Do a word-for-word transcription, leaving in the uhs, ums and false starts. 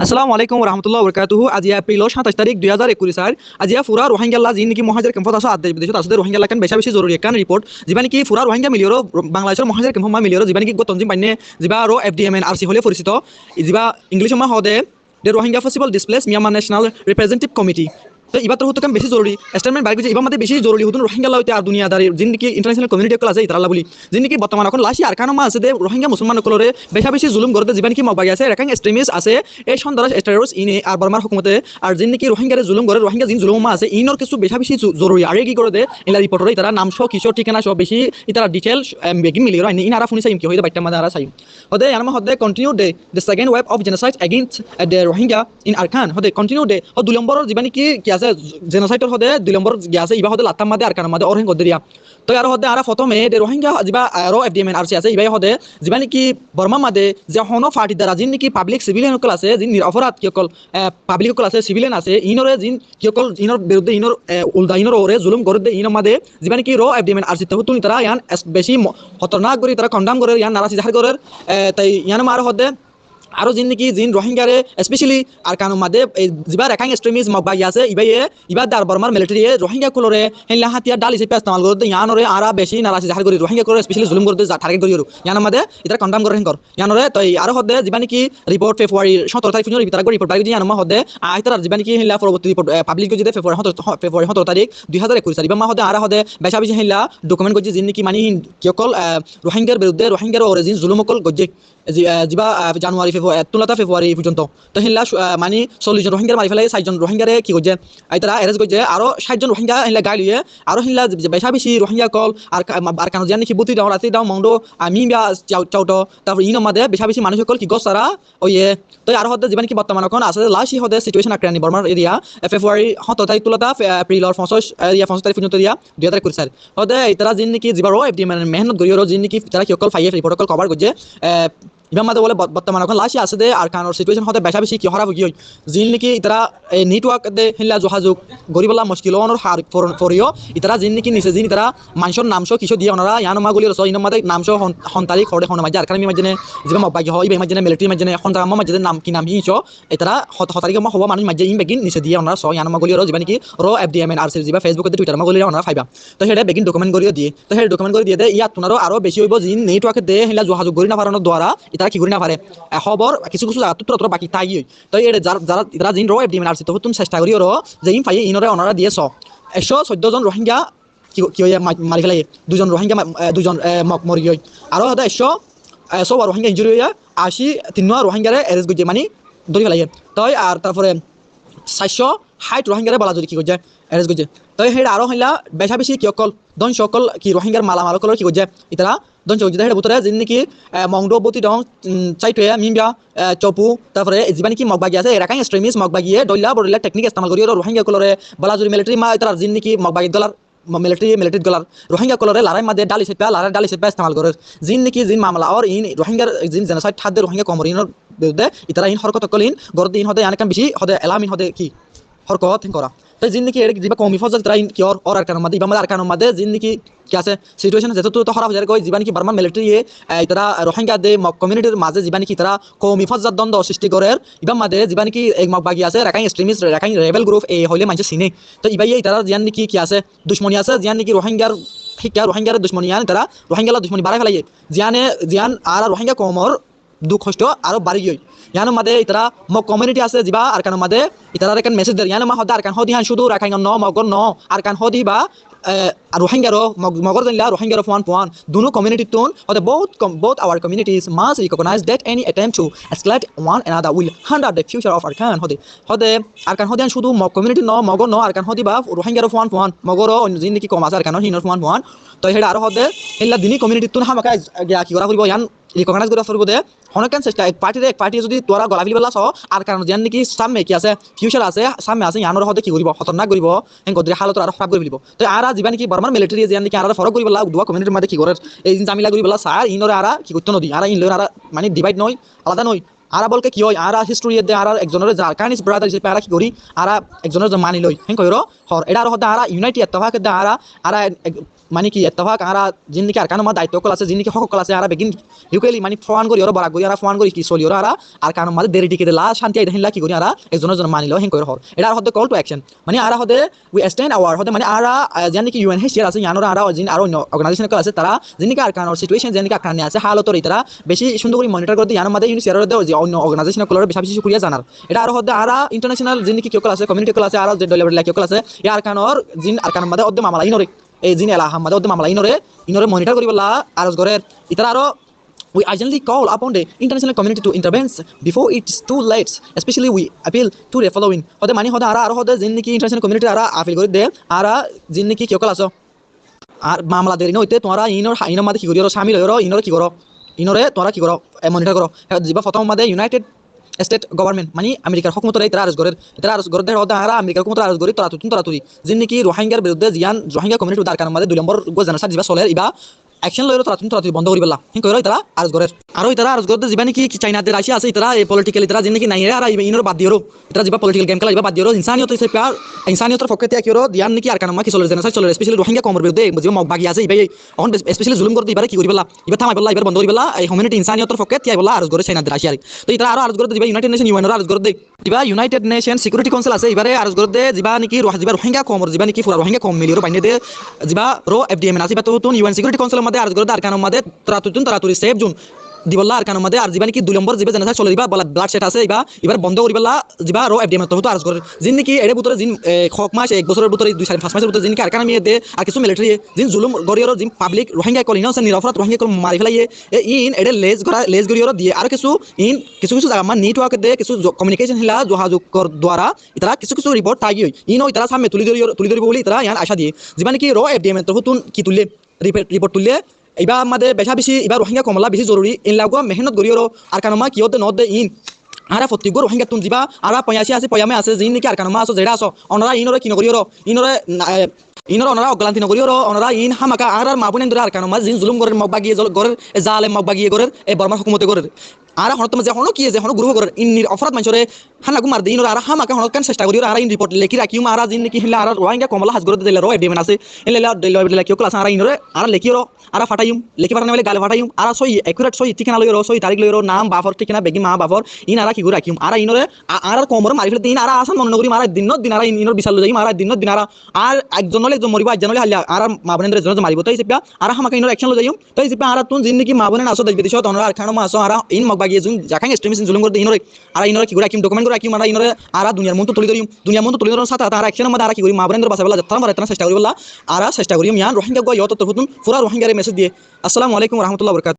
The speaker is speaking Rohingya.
Assalamu alaikum warahmatullahi wabarakatuhu. Aijja April or sátais tarík, dui házar ekuic sair. Aijja fura Rohingyalla zin niki muhajir kemfot asó, ar de-, decót asó de Rohingyalla ekkán beca beci zoruri ekkán report. Ziba niki fura Rohingya miliyóre Bangladecor muhajir kemfot ma miliyóre ziba niki gotton zin bainne ziba aro F D M N R C hoile forisito, ziba English ma hode de Rohingya Forcibly Displaced Myanmar National Representative Committee. Te ibar torfóttu ekkán beci zoruri statement bair goijje, ibar maze beci zoruri hodún Rohingyalla óite ar duniyadari zin niki international community ókkol asé itaralla buli. Zin niki bortoman ekkán laci Arkanor ma asé de Rohingya musolman ókkolore beca beci zulum goré de ziba niki Mog bagi asé, Rakhine extremist asé, ei sondaras terrorist ine ar Bormar hókumote ar zin niki Rohingyare zulum goré, Rohingya zin zulum ma asé, inor kessú beca beci zu-, zoruri. Ar ki goré de, ila report ore itara nam só, ki só, thikana só, beci itara detail, em, beggín miliyóre ainne, in ara funi saiyum ki hoiyé de baittar maze ara saiyum. Hode, iyan ma hode continue de the second wave of genocide against, uh, the Rohingya in Arakan. Hode continue de, ho dui lombor ziba niki ki asé, genocide or hode dui lombor ki asé, iba hode lattar maze Arkanor maze orhen goddé diya. Toi aro hode ara fotome de Rohingya ziba aro F D M N R C asé, iba hode ziba niki Borma maze ze hono party dara zin niki public civilian ókkol asé, zin nir-, oporadh ki ókkol, eh, public ókkol asé, civilian asé, inore zin ki ókkol inor birudde inor, eh, ulda inor ore zulum goré de inor maze ziba niki ro F D M N R C tohóttun itara iyan es-, beci mo-, hotornak gori itara condemn gorer, iyan narazi zahir gorer, eh, toi iyan ma aro hode aro zin niki zin Rohingyare, especially Arkanor maze, ei ziba Rakhine extremist Mog bagi asé, ibaye, iba dar Bormar military ye Rohingya ókkolore hénla hátiyar dhál hísabe estemal goré de, iyanore ara beci narazi zahir gori, Rohingya ókkolore especially zulum goré de za target gori aro. Iyanor maze itara condemn gorer héngor. Iyanore toi aro hode ziba niki report February sótoro tarík foijjonto itara report bair goijje, iyanor ma hode, ah, itara ziba niki hénla foroborti report, eh, publish goijje de February sótoro, February sótoro tarík dui házar ekuic sair. Ibar ma hode ara hode beca beci hénla document goijje zin niki mani hin ki ókkol, eh, Rohingyar birudde, Rohingyar ore zin zulum ókkol goijje. Zi-, eh, ziba, eh, January, February, eh, tulata February foijjonto. To hénla, eh, mani sollic zon Rohingyare mari félaiye, sait zon Rohingyare ki goijje? Ai tara arrest goijje, aro sait zon Rohingya hénla gail óiye, aro hénla ze-, ze-, beca beci Rohingya ókkol, ar ka-, ma-, Arkanor ziyan niki Buthidaung, Rathidaung, Mongdo, ah, Mimbya, Chau-, Chauto, tarfore inor maze beca beci manúc ókkol ki gos tara óiye. Toi aro hode ziba niki bortoman ekkán asé, laci hode situation Arkan Bormar area, eh, February sótoro tarík tulata, fe-, April or foñsic, eh, area foñsic tarík foijjonto area, dui házar ekuic sair. Hode itara zin niki ziba ro F D M N mehénnot gori aro zin niki itara ki ókkol faiye report ókkol cover goijje. Eh, ibar maze bole bot-, bortoman ekkán laci asé de Arkanor situation hode beca beci ki hóraf ói giyói. Zin niki itara, eh, network de hénla johazuk gori bolla muckil ónor har for-, foriyo. Itara zin niki nise zin itara manúcor nam só ki só diye onora iyan ma guli aro so, inor maze nam só hon, hon tarík hode hon maze Arkan maze ne, ziba Mog bagi ho, iba maze ne, military maze ne, hon tarík maze ne nam ki nam hi só, itara hot-, hot tarík ma hobo manúc maze in beggín nise diye onora so, iyan ma guli aro ziba niki ro F D M N R C ziba Facebook de Twitter ma guli onora faiba. To héçe beggín document goriyo diye. To héçe document gori diye de, iyattun aro, aro beci óibo zin network de hénla johazuk gori no faronor duara, itara ki gori no fare. Eh, hobor kissú kissú zagat tura tura baki táki ói. To héçe zar-, zara, itara zin ro F D M N R C tohóttun cesta gori aro, ze in faiye inore onora diye so. Ekcó soiddo zon Rohingya ki, ki óiye ma-, mari félaiye. Dui zon Rohingya ma-, eh, dui zon, eh, Mog mori giyói. Aro hode ekcó, eh, sówa Rohingya injury óiye, aci tinnúa Rohingyare arrest goijje mani dóri félaiye. Toi ar tarfore saircó háit Rohingyare bola zuri ki goijje, arrest goijje. Toi héçe aro hénla beca beci ki ókkol, dónco ókkol ki Rohingyar malamal ókkolor ki goijje, itara dónco goijje de héçe bútore zin niki, eh, Mongdo, Buthidaung, um, Chaitoya, Mimbya, eh, Chopu, tarfore ziba niki Mog bagi asé, Rakhine extremist Mog bagiye dhoilla bodhoilla technique estemal gori aro Rohingya ókkolore bola zuri military ma itarar zin niki Mog bagi golar mo-, military, military golar Rohingya ókkolore lorai maze dhál hísabe, lorai dhál hísabe estemal gorer. Zin niki zin mamala or in Rohingyar zin genocide hadde Rohingya koumor inor birudde itara in horkot ókkol in gorer de in hode iyan ekkán beci hode alarming hode ki horkot hin gora. Te zin niki ere ziba koumi fozza itara in ki or, or Arkanor maze, iba maze Arkanor maze zin niki ki asé situation zeto tu to hóraf ói zargoi, ziba niki Bormar military ye, eh, itara Rohingya de Mog community r maze ziba niki itara koumi fozza dondwo sristi gorer, iba maze ziba niki ek Mog bagi asé, Rakhine extremist, Rakhine rebel group e hoile manúce sine. To iba ye itara ziyan niki ki asé, ducmoni asé, ziyan niki Rohingyar, hikka Rohingyar ducmoni iyan itara Rohingyalla ducmoni barai félaiye. Ziyane, ziyan ara Rohingya koumor duk hosto aro bari giyói. Iyanor maze itara Mog community asé ziba Arkanor maze, itarar ekkán message der. Iyanor ma hode Arkan hode iyan cúdu Rakhine no, Mogor no, Arkan hode ba, eh, Rohingyaro, Mog-, Mogor zeinla Rohingyaro fuan fuan. Dunu community tun hode both com-, both our communities must recognize that any attempt to escalate one another will hinder the future of Arkan hode. Hode Arkan hode iyan cúdu Mog community no, Mogor no, Arkan hode ba Rohingyaro fuan fuan. Mogoro oinno zin niki koum asé Arkanor hinor fuan fuan. Toi héçe aro hode hénla dini community tun hámaka giya ki gora foribo iyan recognize gora foribo de. Hono ekkán cesta ek party re ek party zodi tuára gola feli bolla so, Arkanor ziyan niki samme ki asé, future asé, samme asé, iyanore hode ki goribo, hotornak goribo, hen godre halot aro hóraf gori felibo. To ara ziba niki Bormar military ziyan niki ara forok gori bolla, dua community r maze ki gorer, ei zamela gori bolla sar, inore ara ki goitto no di, ara in loi ara mani divide no ói, alada no ói. Ara bolke ki ói, ara history de ara ekzonore Arkanese brother hísabe ara ki gori, ara ekzonore mani loi, hen gori aro hor, ere aro hode ara unity ettefak de ara, ara ek-, mani ki ettefak añára zin niki Arkanor mazé daitto ókkol asé, zin niki hók ókkol asé, añára beggín equally mani fúan gorí, oro borak gorí, añára fúan gorí ki soli, oro añára Arkanor mazé deri tiki de la cánti aidé hénla ki gorí, añára ekzon ekzon mani lo hén gorí hoór. Ita añára hoódde call to action. Mani añára hoódde we extend our, hoódde mani añára, ah, zin niki U N H C R asé, yián ore añára zin aró oinno organization ókkol asé, tará zin niki Arkanor situation, zin niki Arkan asé, hálot ore itará beci cúndor gorí monitor gorédde, yián or mazé U N H C R ore de oinno organization ókkol ore beci beci cúkuriya zanar. Ita añára hoódde añára international zin niki ki ókkol asé, community ókkol asé, añára ze doli bela ki ókkol asé, e Arkanor zin Arkanor mazé hoódde mamala iín ore, e zin elaka mazé hoódde mamala iín ore, iín ore monitor goríbolla aros gorér. Itará aró, we urgently call upon the international community to intervene before it's too late, especially we appeal to the following. Hoódde mani hoódde añára aró hoódde zin niki international community añára appeal gorí de, añára zin niki ki ókkol asó, ar mamala deri no óite tuáñra iín or, iín or mazé ki gorí oro, cámil ói oro, iín ore ki goró, iín ore tuáñra ki goró, e monitor goró. He, ziba fottóm mazé United States government, mani Amerikar hókumot ore itará aros gorér, itará aros gorédde hoódde añára Amerikar hókumot ore aros gorí torattun toratturi zin niki Rohingyar birudde, ziyán Rohingya community Arkanor mazé dui lombor goi genocide ziba soler, iba action loi oro torattun toratturi bondo goríbolla hén gorí oro itará aros gorér. Aró itará aros gorédde ziba niki ki China de Russia asé, itará e political itará zin niki nai ere añára iba iín ore bad di oro, itará ziba political game kéla iba bad di oro, insaniyot hísabe ar insaniyot or fokke tíya ki oro, ziyán niki Arkanor mazé ki soler, genocide soler, especially Rohingya koum or birudde ziba Mog bagi asé, iba ehón especially zulum gorédde, ibare ki goríbolla, iba thámaibolla, ibar bondo goríbolla, e community insaniyot or fokke tíyaibolla aros gorér China de Russia re. Toi itará aró aros gorédde ziba United Nation, U N ore aros gorédde, ziba United Nation Security Council asé, ibare aros gorédde ziba niki Roh-, ziba Rohingya koum or, ziba niki fura Rohingya koum mili oro bainne de ziba ro F D M N asé, iba tohóttun U N Security Council or mazé aros gorédde Arkanor mazé torattun toratturi safe zone dibolla Arkanor mazé, ar ziba niki dui lombor ziba genocide soler, iba bola bloodshed asé, iba, ibar bondo goríbolla ziba ro F D M N or tohóttun aros gorér. Zin niki ere bútore zin, e, hók mac, ek bosór or bútore, dui sair fañs mac or bútore zin niki Arkan army de ar kessú military e zin zulum gorí oro zin public Rohingya ókkol, innocent niroforad Rohingya ókkol mari félaiyé, e iín ere les gorá, les gorí oro diyé. Aró kessú iín kessú kessú zaga mazé network de kessú zo-, communication híla johazuk or duara itará kessú kessú report táki ói, iín o itará sámne tuli dóri-, tuli dóribo buli itará yián acá diyé. Ziba niki ro F D M N or tohóttun ki tuille, report, report tuille, iba mazé beca beci, iba Rohingya koum olla beci zoruri, iín laggúa mehénnot gorí oro Arkanor mazé ki ódde no ódde iín. Añára fottí uggúa Rohingya ttún ziba añára foiyam asé, foiyam asé, zin niki Arkanor mazé asó, zeçé asó, onora iín ore ki no gorí oro, iín ore na, e, iín ore onora oggolanti no gorí oro, onora iín hámaka añárar maa boin endóre Arkanor mazé zin zulum gorér, Mog bagiye zol-, gorér, e zalem Mog bagiye gorér, e Bormar hókumote gorér. Añára honóttu mazé honó kiyé ze honó group e gorér, iín niroforad maincóre hána gúm mar de, iín ore añára hámaka honókkan cesta gorí oro, añára iín report leki rakiyum, añára zin niki híla añára Rohingya koum olla ham gorédde de ro F D M N asé, híla híla de ro F D M N ki ókkol asé, añára iín ore añára leki oro añára fathaiyum, leki fathana bole gale fathaiyum, añára sóiyi accurate sóiyi thíkana loi oro, sóiyi tarik loi oro, nam, bafor thíkana, beggín maa bafor, iín añára ki gorí rakiyum, añára iín ore, a-, añárar koum ore mari félaiyé de iín añára asán mone no gorí, añára din no din añára iín, iín or bisar loi zaiyum, añára din no din añára, ar ekzon no óile ekzon moribo, ar ekzon no óile hailla añárar maa boin endóre ekzon ekzon mari félaiyé, toi hísabe añára hámaka iín or action loi zaiyum, toi hísabe añára ttún zin niki maa boin ain asó dec bidecot, onora Arkanor mazé asó, añára iín Mog bagiye zun, zakáin extremist zulum gorédde iín ore, añára iín ore ki gorí rakiyum, document gorí rakiyum, añára iín ore añára duniyar muúntu tuli dórim, duniyar muúntu tuli dórar sáte sáte añára action or mazé añára ki gorí, maa boin endóre basaibolla zettán fari ettán cesta goríbolla, añára cesta goríyum, yián Rohingya uggúa yótor torfóttun fura Rohingya re message diyé. Assalamu alaikum wa rahmatullahi wa barakatuhu.